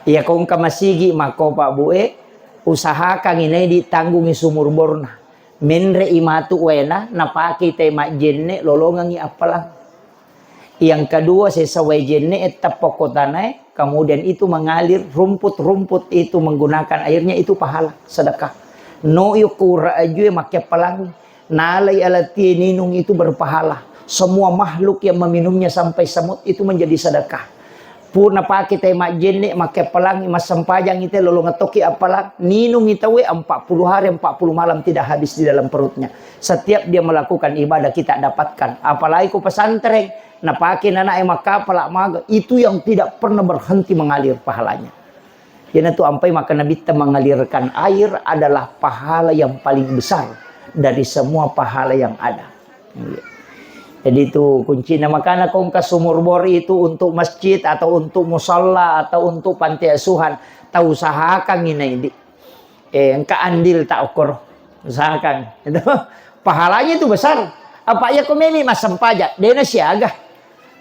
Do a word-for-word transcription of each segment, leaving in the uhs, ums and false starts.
Iya ko engka masigi makko Pak Bu e, usahakangi naidi tanggungi sumur borna. Menre'i matu waena, napakei tai majjenne, lolongengi appalang. Yang kedua, sesa wae jenne e tappa ko tanae, kemudian itu mengalir rumput-rumput itu menggunakan airnya itu pahala, sedekah. No yukku ura ajue makke appalangi. Nalai alatie ninung itu berpahala. Semua makhluk yang meminumnya sampai semut itu menjadi sedekah. Purna pake tai majjenne, makke appalangi, massempajang ite, lolong tokki appalang, ninungi taue empat puluh hari, empat puluh malam tidak habis di dalam perutnya. Setiap dia melakukan ibadah kita dapatkan. Apalagi ko pesantren, napake nanae makkapala maga, itu yang tidak pernah berhenti mengalir pahalanya. Iyanatu ampai maka Nabitta mengalirkan air adalah pahala yang paling besar dari semua pahala yang ada. Iya. Jadi itu kuncinya. Makanya kongka sumur bor itu untuk masjid atau untuk musalla atau untuk panti asuhan. Tau usahakan ini. Eh, engka andil tak okor. Usahakan. Itu pahalanya itu besar. Apa iya ko memi massempajang, dena siaga.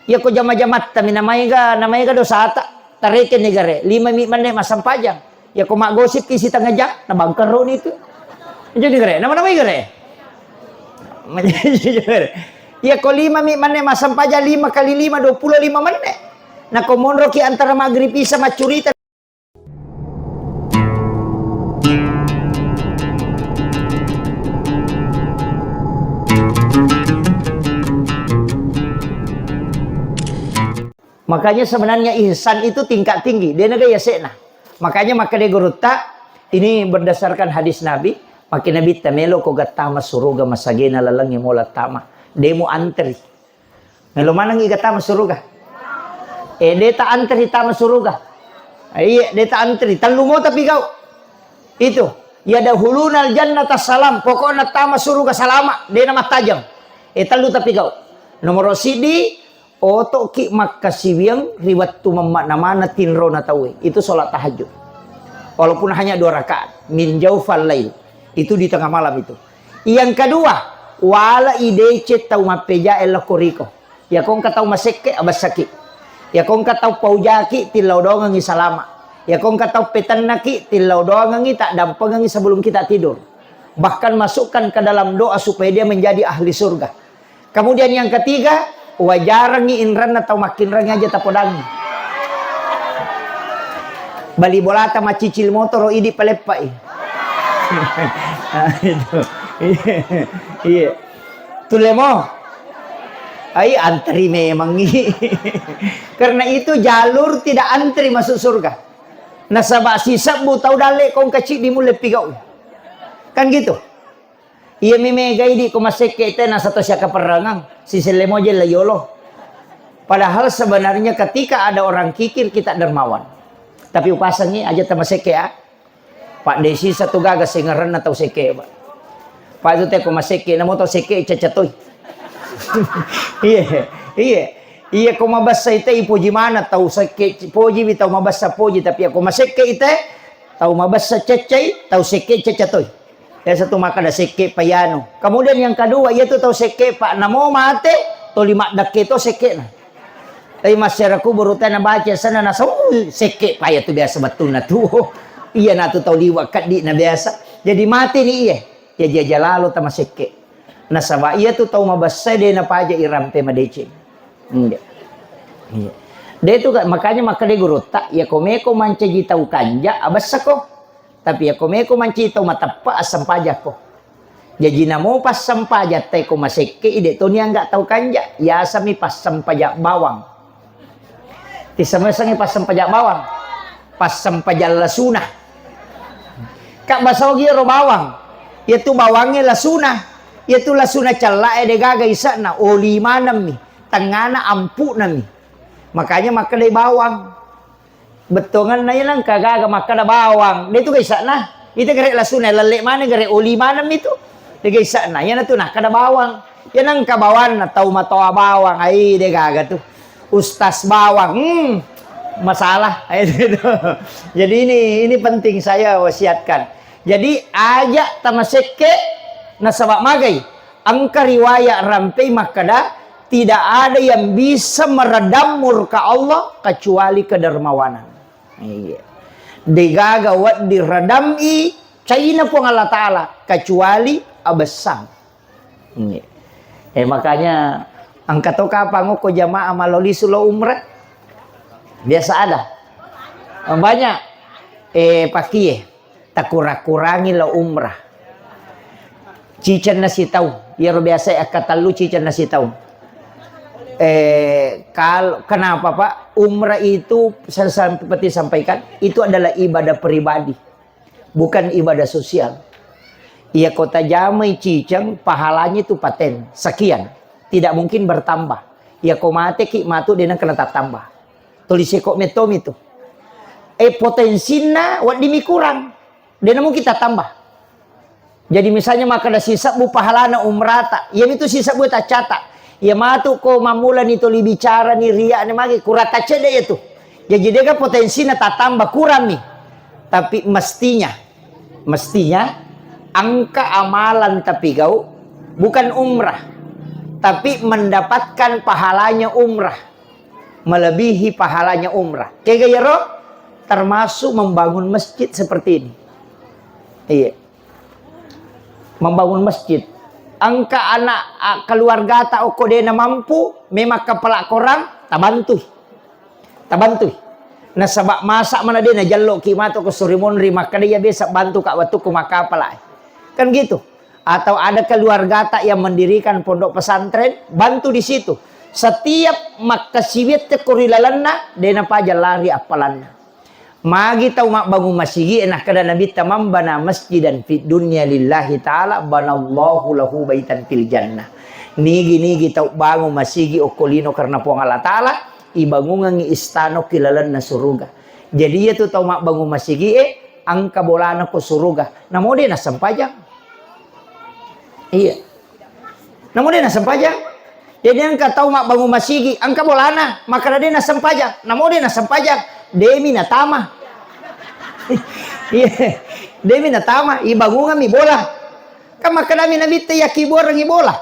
Iya ko jama-jamatta mi namaega, namaega dosata. Tareke negare, lima mi menne massempajang. Iya ko maggosip ki sitengah jam, nabangkaro ni itu. Jadi gare, nama-nama gare. Iya ko lima mi menne massempajang, lima kali lima, dua puluh lima menne. Nako monro ki antara maghrib isa maccurita. Makanya sebenarnya ihsan itu tingkat tinggi, de naga yasekna. Makanya makkeda gurutta, ini berdasarkan hadis Nabi, makkeda Nabitta, melo ko gattama suruga masagena lalengnge mola tama. Demo antri. Melo maneng iga tama suruga. Eh, de ta antri tama suruga. Eh, iya, de ta antri. Tellu mo tapi kau. Itu. Yadkhulunal jannata salam. Pokokna tama suruga salama. De na mattajeng. Eh, tellu tapi kau. Nomor sidi, otoki makkasiwiang ri wettu memmakna mana tinrona tauwe. Itu sholat tahajud. Walaupun hanya dua rakaat. Min jaufal lail. Itu di tengah malam itu. Yang kedua, wala ideceng tau mappejae lao koriko. Iya ko engka tau masekke, abessaki. Iya ko engka tau paujaki, tillau doangengi salama. Iya ko engka tau petennaki, tillau doangengi, taddampengengi sebelum kita tidur. Bahkan masukkan ke dalam doa supaya dia menjadi ahli surga. Kemudian yang ketiga, wajarengi inranna tau makkinrengi aja tapodangi. Bali bolata macicil motoro idi paleppai. Itu. Iya. Iya. Tulemo. Ai, antri memang. Karena itu jalur tidak antri masuk surga. Nasaba sisebbu tau dalle kongka ciddi mulle pigau. Kan gitu. Iya mi mega idi ko masekke te nasato siaka perrangang. Siselle moje la yolo. Padahal sebenarnya ketika ada orang kikir kita dermawan. Tapi upasangi aja tamasekke ya. Pak Desi satu gaga sengerenna tau sekke, Pak. Pak itu te ko masekke, namo tau sekke cacatoi. Iya, iya. Iya ko mabassa ite ipoji mana tau sekke poji wi tau mabassa poji, tapi ako masekke ite tau mabassa ceccai, tau sekke cacatoi. Ya satu makkada sekke payanu. Kemudian yang kedua, iya tu tau sekke, Pak, namo mate, toli maddekke to sekke na. Tapi masyarakat kubur tena baca sana nasa, "Uh, sekke paya tu biasa betul na tu." Iya na tu tau liwa kaddi na biasa. Jadi mate ni iye. Ya jaja lalo tama sekke. Nasaba iya tu tau mabessa de na paja irampe madeceng. Iya. Iya. De tu makanya makkeda gurutta, ya ko meko mancaji tau kanja, abessako. Tapi iya ko meko mancaji tau mateppa, assempajakko. Jaji namo passempajang te ko masekke i de to niangga tau kanja, yasami passempajang bawang. Tisame-same passempajang bawang. Passempajang lasuna. Kak basogi ro bawang. Yatu bawangnge lasuna. Yatu lasuna cella e de gaga isa'na, oli manemmi. Tengana ampu'nami. Makanya makkedai bawang. Bettuangenna iya nengka gaga makkeda bawang. De tu gaga isa'na. Ita gare lasuna lalle maneng gare oli maneng itu. De gaga isa'na. Iya natu nakkeda bawang. Iya nengka bawanna tau matoa bawang. Ai de gaga tu. Ustaz bawang. Hmm. Masalah. Jadi ini ini penting saya wasiatkan. Jadi aja tamasekke nasaba magai. Engka riwayat rampei makkeda, tidak ada yang bisa meredam murka Allah kecuali kedermawanan. Iya. Degaga wedding radam'i caina Puang Allah Ta'ala, kecuali abessang. Iya. Eh, makanya engka to kapang okko jamaah malolisu lo umrah? Biasa ada. Banyak. Eh, pakie. Takura-kurangi lo umrah. Ciceng na sitaung. Iyaro biasa akkatellu ciceng na sitaung. Eh, kal-, kenapa, Pak? Umrah itu, saya seperti sampaikan, itu adalah ibadah pribadi, bukan ibadah sosial. Iya, ko tajamai ciceng, pahalanya itu paten, sekian. Tidak mungkin bertambah. Iya, ko mateki, matu dena kena tatambah. Tuli seko mettomi tu. Eh, potensinna weddimi kurang. Dena mungkin tatambah. Jadi misalnya makkeda sisebbu pahalana umrata, iyamitu sisebbu taccata. Iya matu ko mammulani tuli bicarani ria'ni magi kurang taccedde iya tu. Jadi dega potensinna tatambah kurammi. Tapi mestinya, mestinya engka amalan tapi gau bukan umrah, tapi mendapatkan pahalanya umrah, melebihi pahalanya umrah. Kega iyaro? Termasuk membangun masjid seperti ini. Iya. Membangun masjid. Engka anak, a, keluargata okko dena mampu, memang kepala korang, tabantui. Tabantui. Nasaba masa mana dena jallo ki mato ko suri monri, makkeda iya biasa bantu ka wettukku makkapala. Kan gitu. Atau ada keluargata yang mendirikan pondok pesantren, bantu di situ. Setiap makkasiwiatte ko ri lalenna, dena paja lari appalanna. Magi tau mabbangung masigi, nakkeda Nabitta, "Man bana masjidan fid dunya lillahi ta'ala, banallahu lahu baitan fil jannah." Nigi-nigi tau bangung masigi okko lino karena Puang Allah Ta'ala, ibangungengngi istana ki lalenna suruga. Jadi iya tu tau mabbangung masigi e, engka bolana ko suruga. Namo de nassempajang. Iya. Namo de nassempajang. Jadi engka tau mabbangung masigi, engka bolana, makkeda de nassempajang. Namo de nassempajang. Demi natama. Iya. Demi natama, ibangungan mi bola. Kan makkedami Nabitta, iya ki buarengngi bola.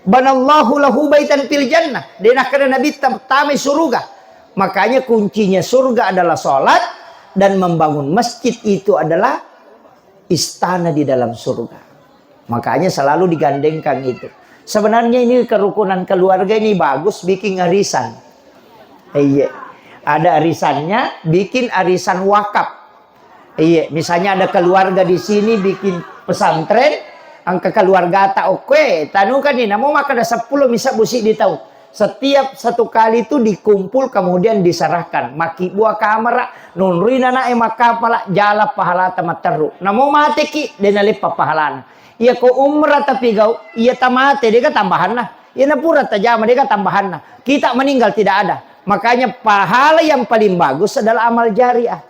Banallahu lahu baitan fil jannah. De nakkeda Nabitta tamai suruga. Makanya kuncinya surga adalah sholat dan membangun masjid itu adalah istana di dalam surga. Makanya selalu digandengkan itu. Sebenarnya ini kerukunan keluarga ini bagus bikin arisan. Iya. Ada arisannya, bikin arisan wakaf. Iya, misalnya ada keluarga di sini bikin pesantren, engka keluargata okkoe, tanu kan ini, namo makkeda seppulo misal busi di tau. Setiap satu kali itu dikumpul kemudian diserahkan. Makkibua kamera, nonroi nanae makkapala, jala pahalata matteru. Namo mateki, de naleppa pahalana. Iya ko umrah tapi gau, iya tamate, dega tambahanna. Iya napura tajama, dega tambahanna. Kita meninggal tidak ada. Makanya pahala yang paling bagus adalah amal jariah.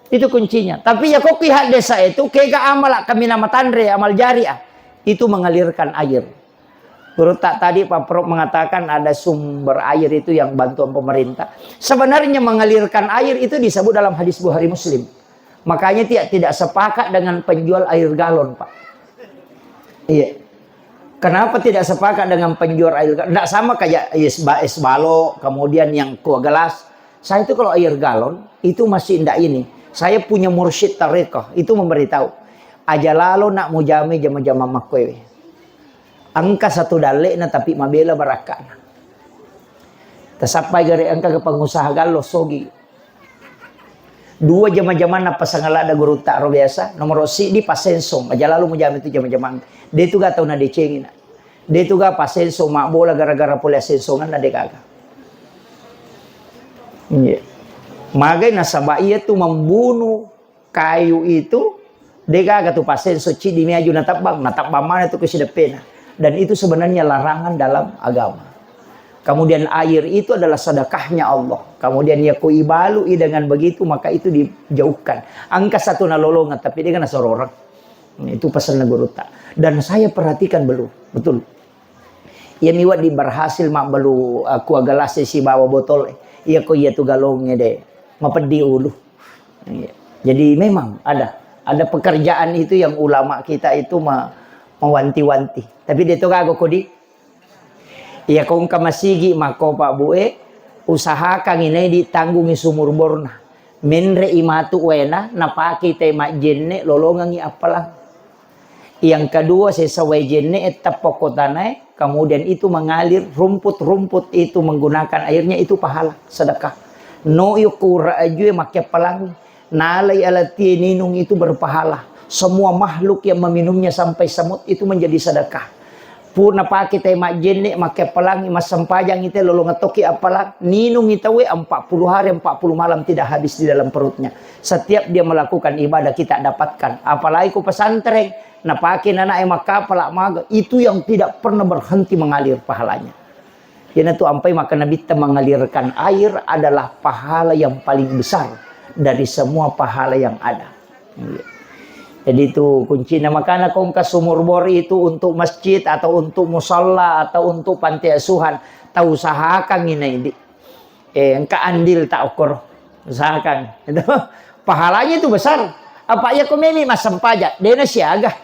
Itu kuncinya. Tapi iya ko ki haddesa itu, kega amala kaminang matanre, amal jariah. Itu mengalirkan air. Gurutta tadi Pak Prof mengatakan ada sumber air itu yang bantuan pemerintah. Sebenarnya mengalirkan air itu disebut dalam hadis Bukhari Muslim. Makanya tidak, tidak sepakat dengan penjual air galon, Pak. Iya. Kenapa tidak sepakat dengan penjual air galon? Nggak sama kayak es, ba-, es balok, kemudian yang aqua gelas. Saya itu kalau air galon, itu masih ndak ini. Saya punya mursyid tarekat, itu memberitahu. Aja lalo nak mujame jama-jama makkoe. Engka satu dalle'na tapi mabela barakka'na. Tasappai gare engka ke pengusaha gallo sogi. Dua jama-jamanna pasangalada gurutta ro biasa, nomoro siddi pasensong, aja lalo mujame tu jama-jamang. De tu ga tau nadecengi na. De tu ga pasensong mabbola gara-gara pole asensonganna de gaga. Iya. Magai nasaba iya tu membunuh kayu itu, de gaga tu pasenso ciddi mi aju natebbang, natebbang mana tu ke sideppena. Dan itu sebenarnya larangan dalam agama. Kemudian air itu adalah sedekahnya Allah. Kemudian ya ko ibalui dengan begitu, maka itu dijauhkan. Engka satu nalolongan, tapi de ga nasororeng. Itu pesanna gurutta. Dan saya perhatikan belum, betul. Iya mi wedding berhasil mabbalu, eh, aqua gelas e sibawa botol e. Iya ko iya tu galongnge de. Mapeddi ulu. Iya. Jadi memang ada, ada pekerjaan itu yang ulama kita itu ma-, mewanti-wanti. Tapi de to gaga ko di. Iya ko engka masigi makko Pak Bu e, usahakan inai ditanggungi sumur borna. Menre'i matu waena, napakei te majjenne, lolongengngi appalang. Yang kedua, sesa wae jenne e teppo ko tanae, kemudian itu mengalir rumput-rumput itu menggunakan airnya, itu pahala, sedekah. No yokko ura ajue makke appalangi. Nalai alatie ninung itu berpahala. Semua makhluk yang meminumnya sampai semut itu menjadi sedekah. Purna pake te majjenne, makke appalangi, massempajang ite, lolongeng tokki appalang, ninung itawe empat puluh hari, empat puluh malam tidak habis di dalam perutnya. Setiap dia melakukan ibadah kita dapatkan. Apalagi ko pesantren, napake nanae makkapala maga, itu yang tidak pernah berhenti mengalir pahalanya. Iyanatu ampai maka Nabitta mengalirkan air adalah pahala yang paling besar dari semua pahala yang ada. Iya. Jadi itu kuncinya. Makanya kongka sumur bor itu untuk masjid atau untuk musalla atau untuk panti asuhan, tau usahakan ini, di. Eh, engka andil tak ukur. Usahakan. Itu pahalanya itu besar. Apa iya ko memi massempajang, dena siaga.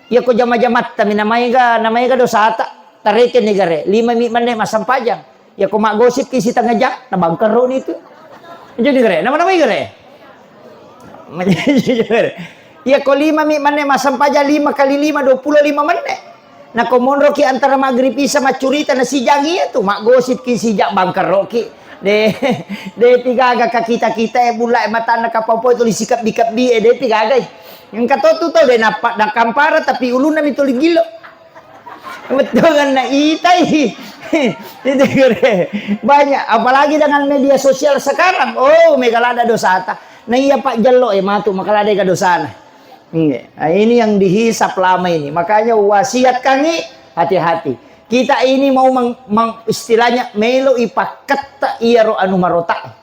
Iya ko jama-jamatta mi namaega, namaega dosata. Tareke ni gare, lima mi menne massempajang. Iya ko maggosip ki sitengah jam, na bangkero ni itu. Jadi gare, nama-nama gare. Iya ko lima mi menne massempajang, lima kali lima, dua puluh lima menne. Nako monroki antara maghrib isya maccurita na sijang iya tu, maggosip ki sijak bangkero ki. De, de pigaga ka kita-kita e bulla e matanna kapang poi tuli sikebbi-kebbi e, de pigagai. Engka to tu tau de nappa, nakampara tapi ulunna mi tuli gillo. Bettuanna itai. Itu kere. Banyak, apalagi dengan media sosial sekarang. Oh, mega lada dosata. Na iya Pak Jello e matu maka lada ega dosana. Iya. Nah, ini yang dihisap lama ini. Makanya wasiatkangi hati-hati. Kita ini mau meng-, meng-, istilahnya melo ipakketta iyaro anu marota.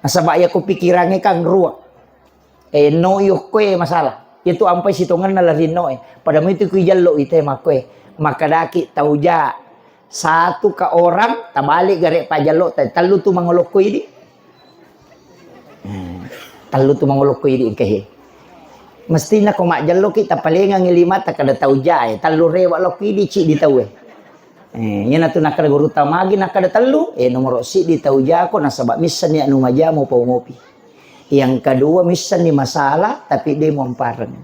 Nasaba iya ko pikirangnge kan ruweng. Eh, no yokkoe masalah. Itu ampai sitongenna larinno e. Pada mitu kui jallo ite makkoe. Makadaki tau ja. Satu ka orang, tabalik gare pajallo, ta-, tellu tu mangolokko idi. Hmm, tellu tu mangolokko idi engke he. Mestina ko majjalloki, tapalengangi limata kada tau jae, tellu rewa lokko idi cidi tau e. Eh, iyanatu nakkada guru tamagi, nakkada tellu, eh, nomoro siddi tau jako, nasaba missenni anu majamu pau ngopi. Yang kedua, missenni masalah, tapi de muampareng.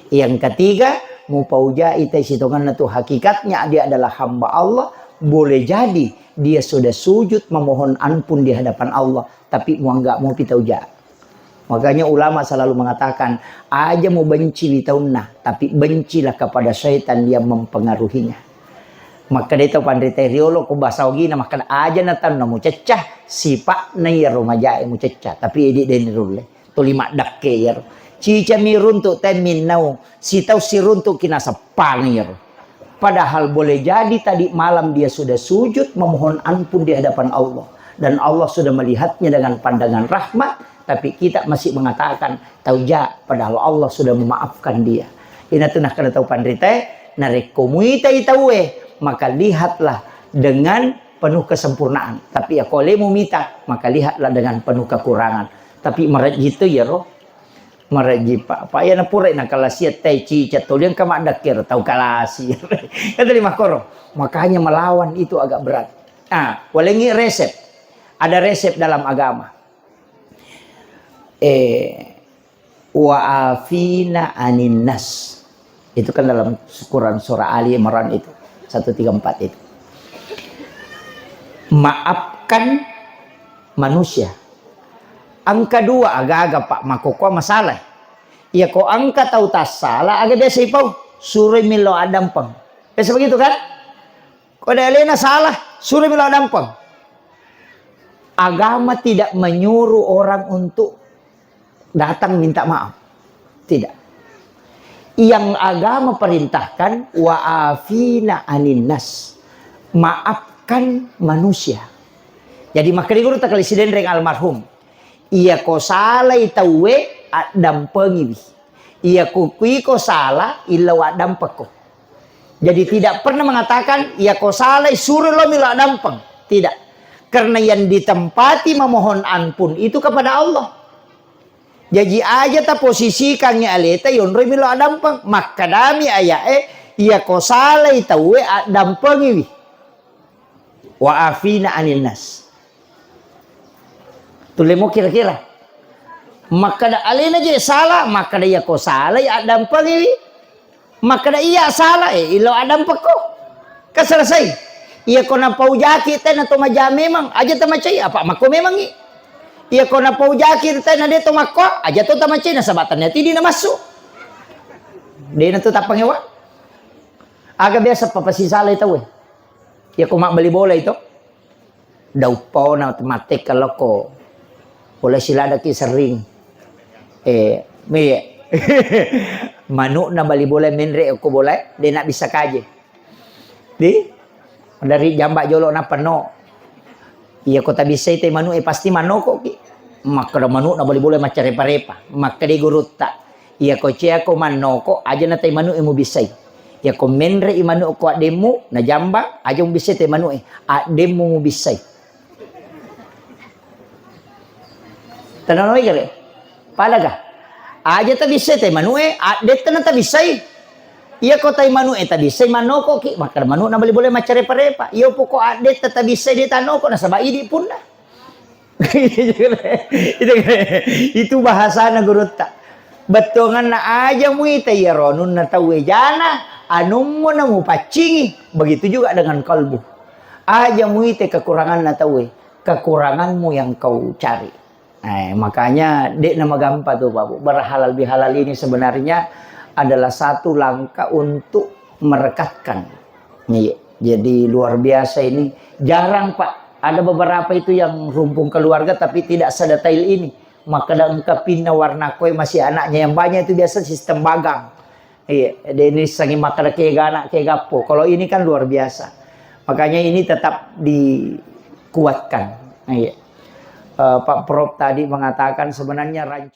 Yang ketiga, mupaujai tai sitongenna tu hakikatnya dia adalah hamba Allah, boleh jadi dia sudah sujud memohon ampun di hadapan Allah, tapi muanggap mupi tauja. Makanya ulama selalu mengatakan, aja mubenci wi taunna, tapi bencilah kepada syaitan yang mempengaruhinya. Makkeda tau panrita riolo ko basa ogina makkeda, aja na taunna mucecca, sipa'na iyaro majae mucecca, tapi idi deni rulle. Tuli maddakke iyaro. Cicami runtuk temminnau, sitau siruntuk kinaseppangi iyaro. Padahal boleh jadi tadi malam dia sudah sujud memohon ampun di hadapan Allah. Dan Allah sudah melihatnya dengan pandangan rahmat, tapi kita masih mengatakan, tauja, padahal Allah sudah memaafkan dia. Inatu nakkeda tau panritae, narekko muitai tauwe, maka lihatlah dengan penuh kesempurnaan. Tapi ya, ko le mumita, maka lihatlah dengan penuh kekurangan. Tapi marejji to iyaro, marejji, Pak. Pak, iya napura nakalasia tai cica toli engka maddakkero tau kalasi. Kan tadi makkoro. Makanya melawan itu agak berat. Ah, walengi resep. Ada resep dalam agama. Eh, wa afina anin nas. Itu kan dalam Quran surah Ali Imran itu, satu tiga empat itu. Maafkan manusia. Engka dua aga-aga, Pak, makkokkoe masalah. Iya ko engka tau tassala, aga biasa ipau? Suroi millau addampeng. Biasa begitu kan? Ko de alena salah, suroi millau addampeng. Agama tidak menyuruh orang untuk datang minta maaf. Tidak. Yang agama perintahkan, wa afina anin nas. Maafkan manusia. Jadi, makkeda guru takali sidenreng almarhum. Iya ko salai tauwe, addampengiwi. Iya ko kuiko sala, illau addampekko. Jadi tidak pernah mengatakan, iya ko salai, suro lo milo addampeng. Tidak. Karena yang ditempati memohon ampun itu kepada Allah. Jaji aja taposisikangngi aleta yonroi milo adampeng. Makkadami aya'e, iyako salai tauwe addampengiwi. Wa afina anin nas. Tullemo kira-kira. Makkeda alena je salah, makkeda iya ko salai addampengiwi. Makkeda iya salah, eh, ilo addampekko. Kan selesai. Iya ko napaujaki tena to maja memang, aja tamacai apa makko memangi. Iya ko napaujaki tena de to makko, aja to tamacai nasaba tania tidi namassu. De na to tappangewa. Aga biasa papasisalai tauwe. Iya ko mabbali bola itu. Dauppona mattekke lokko. Pole siladaki sering. Eh, mi. Manukna bali bola menre ko bola, de na bisa kaje. Di? Dari jamba jolo na penno. Iya ko tabissai te manu e pasti mannoko ki. Makkeda manukna bali bola maccarepa-repa. Makkeda gurutta. Iya ko cia ko mannoko aja na te manu e mubissai. Iya ko menre i manu ko addemmu na jamba aja mubissai te manu e. Addemmu mubissai. Tenanoi gare. Padaga. Aja tabissai te manu e, addetta na tabissai. Iya ko tai manu e tabissai mannoko ki, makkeda manu na bali bola maccarepa-repa. Iya poko addetta tabissai de tanoko nasaba idi punna. Itu, itu bahasana gurutta. Bettuanganna aja muita iyaro anunna tauwe jana, anummu na mupaccingi. Begitu juga dengan kalbu. Aja muita kekuranganna tauwe, kekuranganmu yang kau cari. Eh, makanya de na magampa tuh, Pak Bu. Berhalal bihalal ini sebenarnya adalah satu langkah untuk merekatkan. Iya. Jadi luar biasa ini. Jarang, Pak. Ada beberapa itu yang rumpun keluarga tapi tidak sedetail ini. Makkeda engka pinna warna koe masih anaknya yang banyak itu biasa sistem bagang. Iya, de nissengi makkeda kega anak kega po. Kalau ini kan luar biasa. Makanya ini tetap dikuatkan. Iya. Eh, Pak Prof tadi mengatakan sebenarnya rancangan